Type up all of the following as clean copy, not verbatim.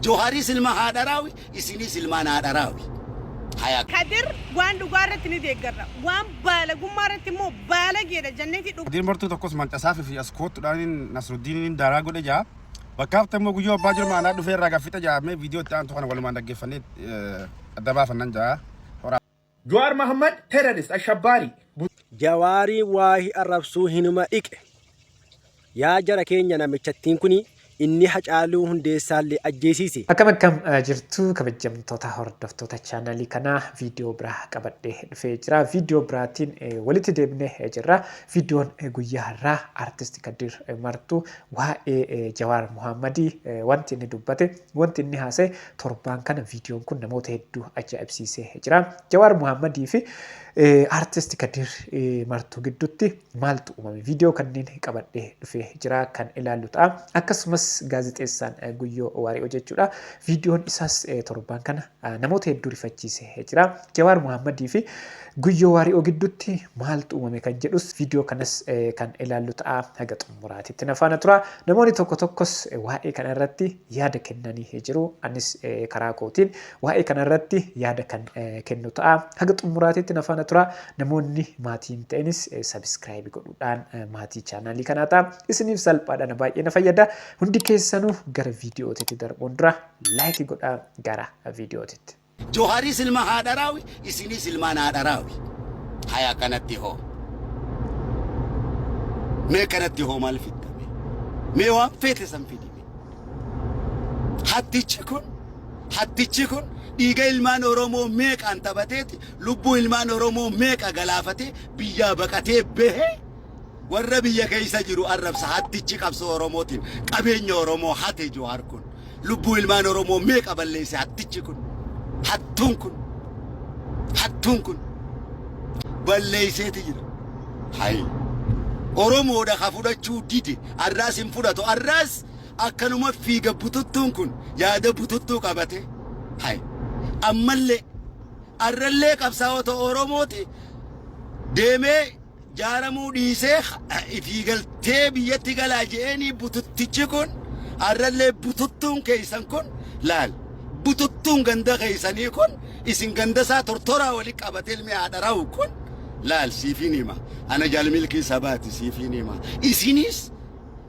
Jooharis ilma haadharaawi, isinis ilmaan haadharaawi. Haya. Kadir waan dhugaa irratti ni deeggarra. Waan baalagummaa irratti immoo baalageedha jenneeti dhugaa. Kadir Martuu tokkos mancasaafii fi as koottuudhaan Nasruddiiniin daaraa godhe jaa. Bakka hafte immoo guyyoo abbaa jirma anaa dhufee irraa gaffixa jaa. Mee viidiyoo itti aantu kana walumaan dhaggeeffannee adda baafannan jaa. Horaa. Jawaar Mohammed terrorist ashabbaari. Jawaarii waahi arrabsuu hinuma dhiqe. Yaa jara keenya namichattiin kuni inni Hacaaluu Hundeessaallee ajjeesiise. Akkam akkam jirtu kabajamtoota hordoftoota chaanalii kanaa viidiyoo biraa qabadhee dhufee jira. Viidiyoo biraatiin walitti deebinee jirra. Viidiyoon guyyaa har'aa artist Kadir Martuu waa'ee Jawaar Muhaammadii wanti inni dubbate wanti inni haasa'e torbaan kana viidiyoon kun namoota hedduu ajaa'ibsiisee jira. Jawaar Muhaammadii fi artist Kadir Martuu gidduutti maaltu uumame? Viidiyoo kanneen qabadhee dhufee jira kan ilaallu ta'a. Akkasumas gaazexeessaan Guyyoo Waari'oo jechuudha. Viidiyoon isaas torbaan kana namoota hedduu rifachiisee jira. Jawaar Muhaammadii fi Guyyoo Waari'oo gidduutti maaltu uumame kan jedhus viidiyoo kanas kan ilaallu ta'a. Haga xumuraatitti na faana tura. Namoonni tokko tokkos waa'ee kana irratti yaada kennanii jiru. Anis karaa kootiin waa'ee kana irratti yaada kan kennu ta'a. Haga xumuraatitti na faana tura. Namoonni maatii hin ta'inis sabiskiraayibii godhuudhaan maatii chaanaalii kanaa ta'a. Isiniif salphaadhaan baay'ee na fayyada. Hundi keessanuu gara viidiyootitti darbuun dura laayikii godhaa gara viidiyootitti. Jooharis ilma haadharaawi, isinis ilmaan haadharaawi. Haya kanatti hoo. Mee kanatti hoo maal fidda mee? Mee waan feete san fidi mee? Hattichi kun hattichi kun dhiiga ilmaan Oromoo meeqaan taphateeti lubbuu ilmaan Oromoo meeqa galaafatee biyyaa baqatee bahee warra biyya keessa jiru arrabsa hattichi qabsoo Oromootiin qabeenya Oromoo hate Johaar kun lubbuu ilmaan Oromoo meeqa balleesse hattichi kun hattuun kun hattuun kun balleesseeti jira. Hayi Oromoodha ka fudhachuu dide arraas hin fudhatu arraas akkanuma fiiga bututtuun kun yaada bututtuu qabate hayi ammallee arrallee qabsaa'ota Oromooti deemee jaaramuu dhiisee ifii galtee biyyatti galaa je'eenii bututtichi kun arrallee bututtuun keessan kun laal bututtuun ganda keessanii kun isin ganda isaa tortoraa wali qabate ilmi haadha kun laal siifiin hima ana jaalmilkii sabaati siifiin hima isinis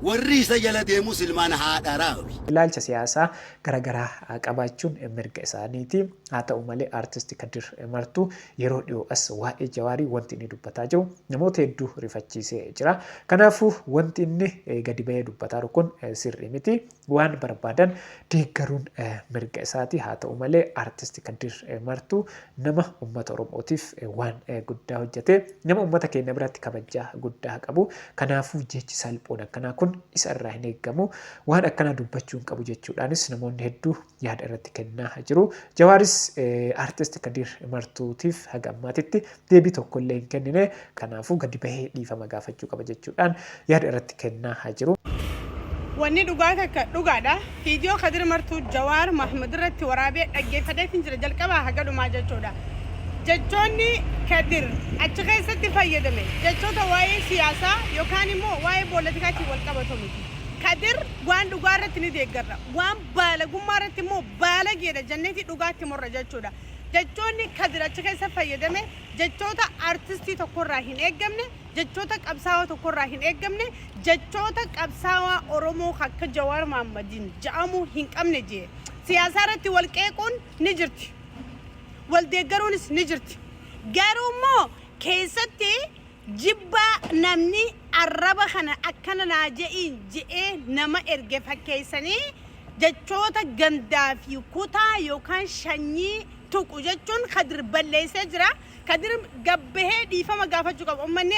warri isa jala deemus ilmaan haadha raawi. Ilaalcha siyaasaa garaagaraa qabaachuun mirga isaaniiti. Haa ta'u malee artist Kadir Martuu yeroo dhiyoo as waa'ee Jawaarii wanti inni dubbataa jiru namoota hedduu rifachiisee jira. Kanaafuu wanti inni gadi bahee dubbataa jiru kun sirrii miti. Waan barbaadan deeggaruun mirga isaati. Haa ta'u malee artist Kadir Martuu nama uummata Oromootiif waan guddaa hojjete, nama uummata keenya biratti kabajaa guddaa qabu. Kanaafuu jechi salphoon akkanaa kun isa irraa hin eeggamu. Waan akkanaa dubbachuu hin qabu jechuudhaanis namoonni hedduu yaada irratti kennaa jiru. Jawaaris artist Kadir Martuutiif haga ammaatitti deebii tokkollee hin kennine. Kanaafuu gadi bahee dhiifama gaafachuu qaba jechuudhaan yaada irratti kennaa jiru. Wanni dhugaa takka dhugaadha. Viidiyoo Kadir Martuu Jawaar Mahmud irratti waraabee dhaggeeffateetiin jira jalqabaa haga dhumaa jechuudha. Jechoonni Kadir achi keessatti fayyadame jechoota waa'ee siyaasaa yookaan immoo waa'ee poolitikaatiin wal qabatu miti. Kadir waan dhugaa irratti ni deeggarra. Waan baalagummaa irratti immoo baalageedha jenneeti dhugaatti morra jechuudha. Jechoonni Kadir achi keessa fayyadame jechoota artistii tokkorraa hin eeggamne, jechoota qabsaawaa tokkorraa hin eeggamne, jechoota qabsaawaa Oromoo akka Jawaar Mahaammadiin ja'amuu hin qabne jee. Siyaasaa irratti wal qeequun ni jirti. Wal deeggaruunis ni jirti. Garuu immoo keessatti jibbaa namni arraba kana akkana naa je'iin je'ee nama erge fakkeessanii jechoota gandaa fi kutaa yookaan shanyii tuqu jechuun Kadir balleessee jira. Kadir gabbahee dhiifama gaafachuu qaba. Uummanni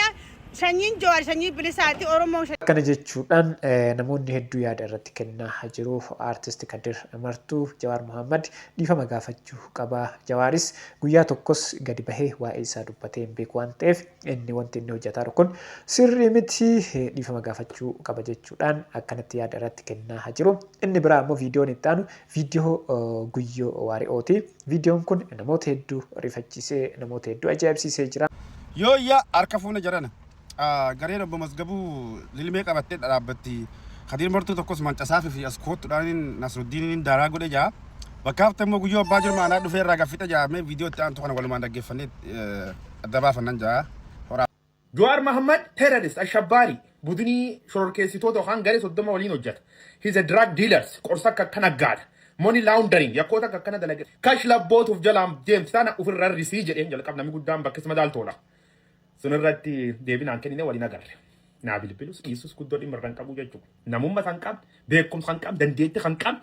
sanyiin Jawaar sanyii bilisaati Oromoo. Akkana jechuudhaan namoonni hedduu yaada irratti kennaa jiru. Artist Kadir Martuu Jawaar Mohammad dhiifama gaafachuu qaba. Jawaaris guyyaa tokkos gadi bahee waa'ee isaa dubbatee hin beeku waan ta'eef inni wanti inni hojjetaa jiru kun sirrii miti dhiifama gaafachuu qaba jechuudhaan akkanatti yaada irratti kennaa jiru. Inni biraa immoo viidiyoon itti aanu viidiyoo Guyyoo Waari'ooti. Viidiyoon kun namoota hedduu rifachiisee namoota hedduu ajaa'ibsiisee jira. Yooyyaa harka fuune jarana. Gareen obbo Masgabuu lilmee qabattee dhaabbatti. Kadir Martuu tokkos mancasaafii fi as koottuudhaan Nasruddiiniin daaraa godhe jaa. Bakka hafte immoo guyyoo abbaa jirma anaa dhufee irraa gaffixa jaa. Mee viidiyoo itti aantu kana walumaan dhaggeeffannee adda baafannan jaa. Horaa. Jawaar Mohammad terrorist, ashabbaari, budinii shororkeessitoota yookaan garee 30 waliin hojjeta. He's a drug dealers, qorsa akka akkana gaadha. Money laundering, yakkoota akka akkana dalage. Kash labbootuuf jalaan deemti tana ofirra risii jedheen jalqab namni guddaan bakkis madaaltoodha. Sun irratti deebinaan kennine waliin agarre. Naa bilbilus dhiisus guddoo dhimma irra hin qabu jechuudha. Namummaa kan qabne, beekumsa kan qabne, dandeettii kan qabne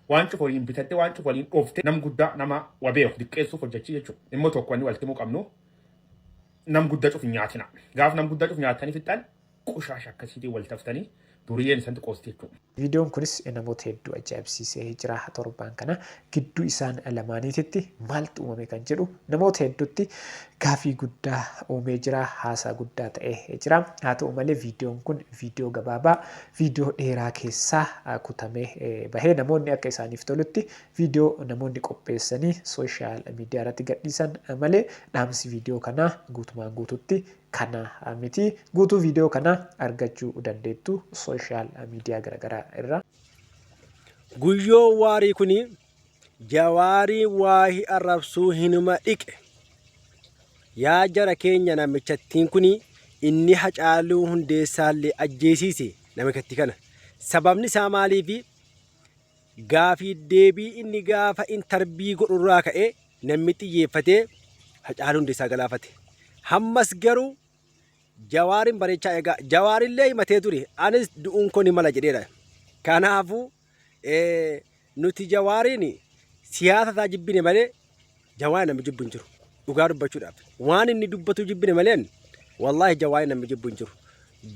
waan cufa waliin bitattee waan cufa waliin dhooftee nam guddaa nama wabeeku diqqeessuuf hojjechii jechuudha. Immoo tokko wanni walitti himuu qabnu nam guddaa cufu hin nyaatina. Gaaf nam guddaa cufu nyaatanii fixxan qushaasha akkasiitiin wal taftanii duriyyeen isanti qoosti jechuudha. Viidiyoon kunis namoota hedduu ajaa'ibsiisee jira. Torbaan kana gidduu isaan lamaaniititti maaltu uumame kan jedhu namoota hedduutti gaafii guddaa uumee jira. Haasaa guddaa ta'ee jira. Haa ta'u malee viidiyoon kun viidiyoo gabaabaa viidiyoo dheeraa keessaa kutamee bahee namoonni akka isaaniif tolutti viidiyoo namoonni qopheessanii sooshaal miidiyaa irratti gadhiisan malee dhaamsi viidiyoo kanaa guutumaan guututti kana miti. Guutuu viidiyoo kanaa argachuu dandeettu sooshaal miidiyaa garaagaraa irraa. Guyyoo Waarii kuni Jawaarii waahi arrabsuu hinuma dhiqe. Yaa jara keenya namichattiin kuni inni Hacaaluu Hundeessaallee ajjeesiise namichattii kana. Sababni isaa maaliifi gaafii deebii inni gaafa intarbii godhurraa ka'ee namni xiyyeeffatee Hacaaluu Hundeessaa galaafate. Hammas garuu Jawaarin bareechaa egaa Jawaarillee himatee ture anis du'uun koo ni mala jedheera. Kanaafuu nuti Jawaariin siyaasa isaa jibbine malee Jawaar namni jibbu hin jiru. Dhugaa dubbachuudhaaf waan inni dubbatu jibbine malee wallaahi Jawaariin namni jibbu hin jiru.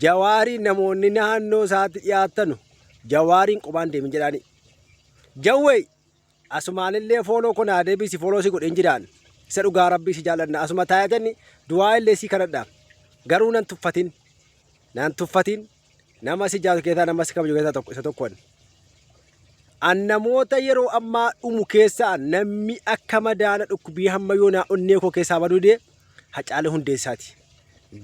Jawaarii namoonni naannoo isaatti dhiyaatanu Jawaariin qobaan deemin jedhaani. Jawwee Asumaanillee fooloo koo naa deebisi fooloo si godheen jiraan. Isa dhugaa rabbii si jaalladha. Asuma taayatani du'aa illee si kadhadha. Garuu nan tuffatin. Nan tuffatin. Nama si jaalatu keessaa nama si kabaju keessaa tokko isa tokko ani. An namoota yeroo ammaa dhumu keessaa namni akka madaana dhukkubii hamma yoonaa onnee koo keessaa baduu dee Hacaaluu Hundeessaati.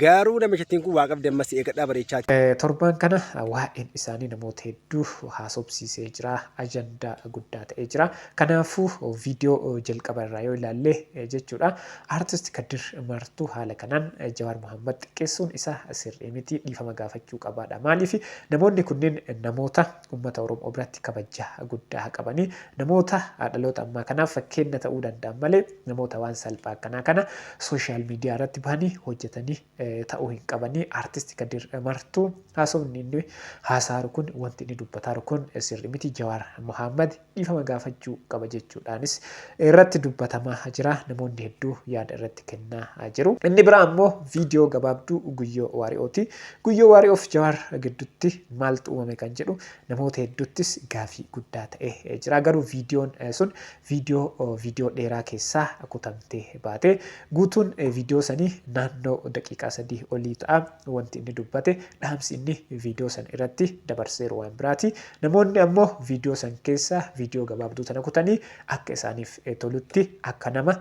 Garuu namichattiin kun waa qabdi ammas eegadhaa bareechaati. Torbaan kana waa'een isaanii namoota hedduu haasofsiisee jira. Ajandaa guddaa ta'ee jira. Kanaafuu viidiyoo jalqaba irraa yoo ilaalle jechuudha. Artist Kadir Martuu haala kanaan Jawaar Mohammad xiqqeessuun isaa sirrii miti, dhiifama gaafachuu qabaadha. Maaliif namoonni kunneen namoota uummata Oromoo biratti kabaja guddaa qabanii namoota dhaloota ammaa kanaaf fakkeenya ta'uu danda'an malee namoota waan salphaa akkanaa kana sooshaal miidiyaa irratti bahanii hojjetanii ta'uu hin qabanii. Artist Kadir Martuu haasofni inni haasaaru kun, wanti inni dubbataaru kun sirri miti, Jawaar Mohaammed dhiifama gaafachuu qaba jechuudhaanis irratti dubbatamaa jira. Namoonni hedduu yaada irratti kennaa jiru. Inni biraa ammoo viidiyoo gabaabduu Guyyoo Waari'ooti. Guyyoo Waari'oof Jawaar gidduutti maaltu uumame kan jedhu namoota hedduuttis gaafii guddaa ta'ee jira. Garuu viidiyoon sun viidiyoo viidiyoo dheeraa keessaa kutamtee baate. Guutuun viidiyoo sanii naannoo daqiiqaa 3 olii ta'a. Wanti inni dubbate, dhaamsi inni viidiyoo san irratti dabarseeru waan biraati. Namoonni ammoo viidiyoo san keessaa viidiyoo gabaabduu tana kutanii akka isaaniif tolutti akka nama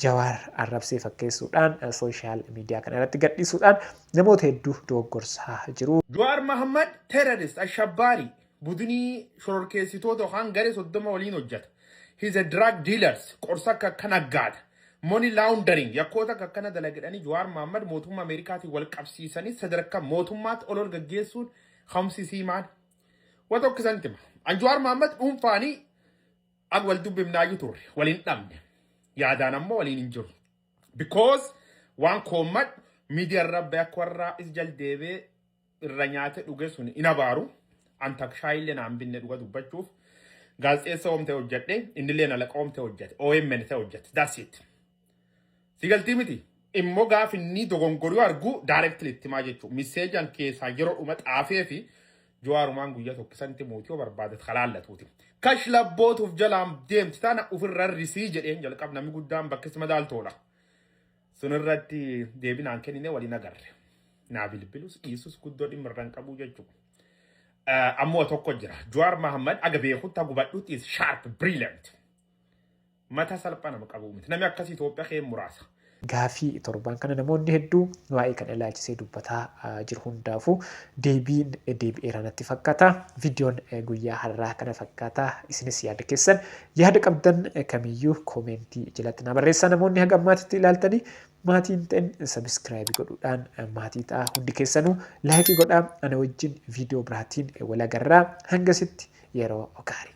Jawaar arrabsee fakkeessuudhaan sooshaal miidiyaa kana irratti gadhiisuudhaan namoota hedduu dogoggorsaa jiru. Jawaar Mohammad terrorist, ashabbaari, budinii shororkeessitoota yookaan garee 30 waliin hojjeta. He's a drug dealers, qorsa akka akkana gaadha. Money laundering, yakkoota akka akkana dalagedhanii Jawaar Mohammad mootummaa Ameerikaatiin wal qabsiisanii sadarkaa mootummaatti ol ol gaggeessuun hamsisii maal? Wa tokko isan tima. An Jawaar Mohammad dhuunfaanii an wal dubbifnaayyuu turre, wal hin dhabne. Yaadaan ammoo waliin hin jiru. Because waan koommadhu miidiyaa irra akka warra is jaldeebee irra nyaate dhuge sun hin abaaru. An takshaayillee naan binne dhuga dubbachuuf. Gaazexeessa oomte hojjedhe, innillee nalaqa oomte hojjete, OMN ta'e hojjete. That's it. Si galtii miti. Immoo gaaf inni dogongoruu argu directly itti himaa jechuudha. Misseejaan keessaa yeroo dhuma xaafee fi Jawaarumaan guyyaa tokko isanti mootii yoo barbaade kalaallatuuti. Kash labbootuuf jalaan deemti tana ofirra risii jedheen jalqab namni guddaan bakkis madaaltoodha. Sun irratti deebinaan kennine waliin agarre. Naa bilbilus dhiisus guddoo dhimma irra hin qabu jechuudha. Ammoo tokko jira. Jawaar Mahammad aga beekutti hagubadhutti is sharp, brilliant. Mata salphaa nama qabu miti. Namni akkasii Itoophiyaa kee muraasa. Gaafii torbaan kana namoonni hedduu waa'ee kana ilaalchisee dubbataa jiru hundaafuu deebiin deebi'eera natti fakkaata. Viidiyoon guyyaa har'aa kana fakkaata. Isinis yaada keessan yaada qabdan kamiyyuu koomeentii jalatti na barreessaa. Namoonni haga ammaatitti ilaaltanii maatii hin ta'in sabiskiraayibii godhuudhaan maatii ta'a. Hundi keessanuu laayikii godhaa. Ana wajjin viidiyoo biraatiin wal agarraa. Hangasitti yeroo gaarii.